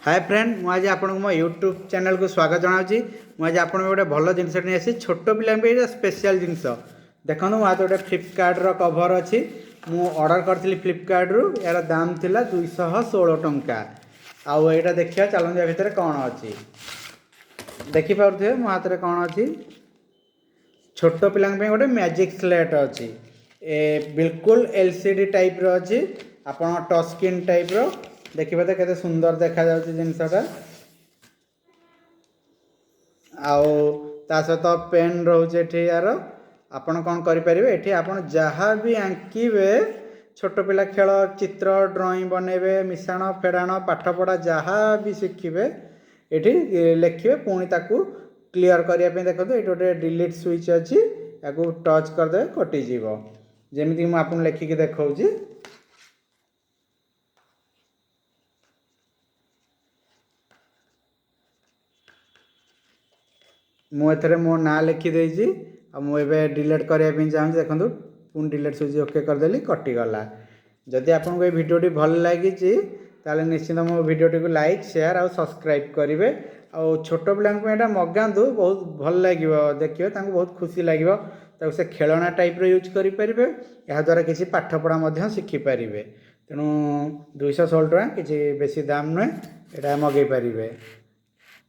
ହାଏ friend, ମୁଁ ଆଜି ଆପଣଙ୍କୁ ମୋ ୟୁଟ୍ୟୁବ୍ ଚ୍ୟାନେଲକୁ ସ୍ୱାଗତ ଜଣାଉଛି। ମୁଁ ଆଜି ଆପଣଙ୍କୁ ଗୋଟେ ଭଲ ଜିନିଷ ନେଇ ଆସିଛି, ଛୋଟ ପିଲାଙ୍କ ପାଇଁ ଏଇଟା ସ୍ପେଶିଆଲ୍ ଜିନିଷ। ଦେଖନ୍ତୁ, ମୋ ହାତରେ ଗୋଟେ ଫ୍ଲିପକାର୍ଟର କଭର୍ ଅଛି। ମୁଁ ଅର୍ଡ଼ର କରିଥିଲି ଫ୍ଲିପକାର୍ଟରୁ। ଏହାର ଦାମ ଥିଲା 216 ଟଙ୍କା। ଆଉ ଏଇଟା ଦେଖିବା ଚାଲନ୍ତୁ, ୟା ଭିତରେ କ'ଣ ଅଛି। ଦେଖିପାରୁଥିବେ ମୋ ହାତରେ କ'ଣ ଅଛି। ଛୋଟ ପିଲାଙ୍କ ପାଇଁ ଗୋଟେ ମ୍ୟାଜିକ୍ ସ୍ଲେଟ୍ ଅଛି। ଏ ବିଲକୁଲ LCD ଟାଇପ୍ର ଅଛି, ଆପଣ ଟଚ୍ ସ୍କ୍ରିନ୍ ଟାଇପ୍ର। ଦେଖିବେ ତ କେତେ ସୁନ୍ଦର ଦେଖାଯାଉଛି ଜିନିଷଟା। ଆଉ ତା ସହିତ ପେନ୍ ରହୁଛି ଏଠି ୟାର। ଆପଣ କ'ଣ କରିପାରିବେ, ଏଠି ଆପଣ ଯାହା ବି ଆଙ୍କିବେ, ଛୋଟ ପିଲା ଖେଳ, ଚିତ୍ର, ଡ୍ରଇଂ ବନେଇବେ, ମିଶାଣ ଫେଡ଼ାଣ, ପାଠପଢ଼ା ଯାହା ବି ଶିଖିବେ ଏଠି ଲେଖିବେ। ପୁଣି ତାକୁ କ୍ଲିଅର୍ କରିବା ପାଇଁ ଦେଖନ୍ତୁ, ଏଠି ଗୋଟେ ଡିଲିଟ୍ ସୁଇଚ୍ ଅଛି। ତାକୁ ଟଚ୍ କରିଦେବେ, କଟିଯିବ। ଯେମିତିକି ମୁଁ ଆପଣଙ୍କୁ ଲେଖିକି ଦେଖାଉଛି। ମୁଁ ଏଥିରେ ମୋ ନାଁ ଲେଖିଦେଇଛି ଆଉ ମୁଁ ଏବେ ଡିଲିଟ୍ କରିବା ପାଇଁ ଚାହୁଁଛି। ଦେଖନ୍ତୁ, ପୁଣି ଡିଲିଟ୍ ସୁଇଚ୍ ଓକେ କରିଦେଲି, କଟିଗଲା। ଯଦି ଆପଣଙ୍କୁ ଏଇ ଭିଡ଼ିଓଟି ଭଲ ଲାଗିଛି, ତାହେଲେ ନିଶ୍ଚିନ୍ତ ମୋ ଭିଡ଼ିଓଟିକୁ ଲାଇକ୍, ସେୟାର ଆଉ ସବସ୍କ୍ରାଇବ୍ କରିବେ। ଆଉ ଛୋଟ ପିଲାଙ୍କ ପାଇଁ ଏଇଟା ମଗାନ୍ତୁ, ବହୁତ ଭଲ ଲାଗିବ। ଦେଖିବେ, ତାଙ୍କୁ ବହୁତ ଖୁସି ଲାଗିବ। ତାକୁ ସେ ଖେଳଣା ଟାଇପ୍ର ୟୁଜ୍ କରିପାରିବେ, ଏହାଦ୍ୱାରା କିଛି ପାଠପଢ଼ା ମଧ୍ୟ ଶିଖିପାରିବେ। ତେଣୁ 216 ଟଙ୍କା କିଛି ବେଶୀ ଦାମ ନୁହେଁ, ଏଇଟା ମଗାଇ ପାରିବେ।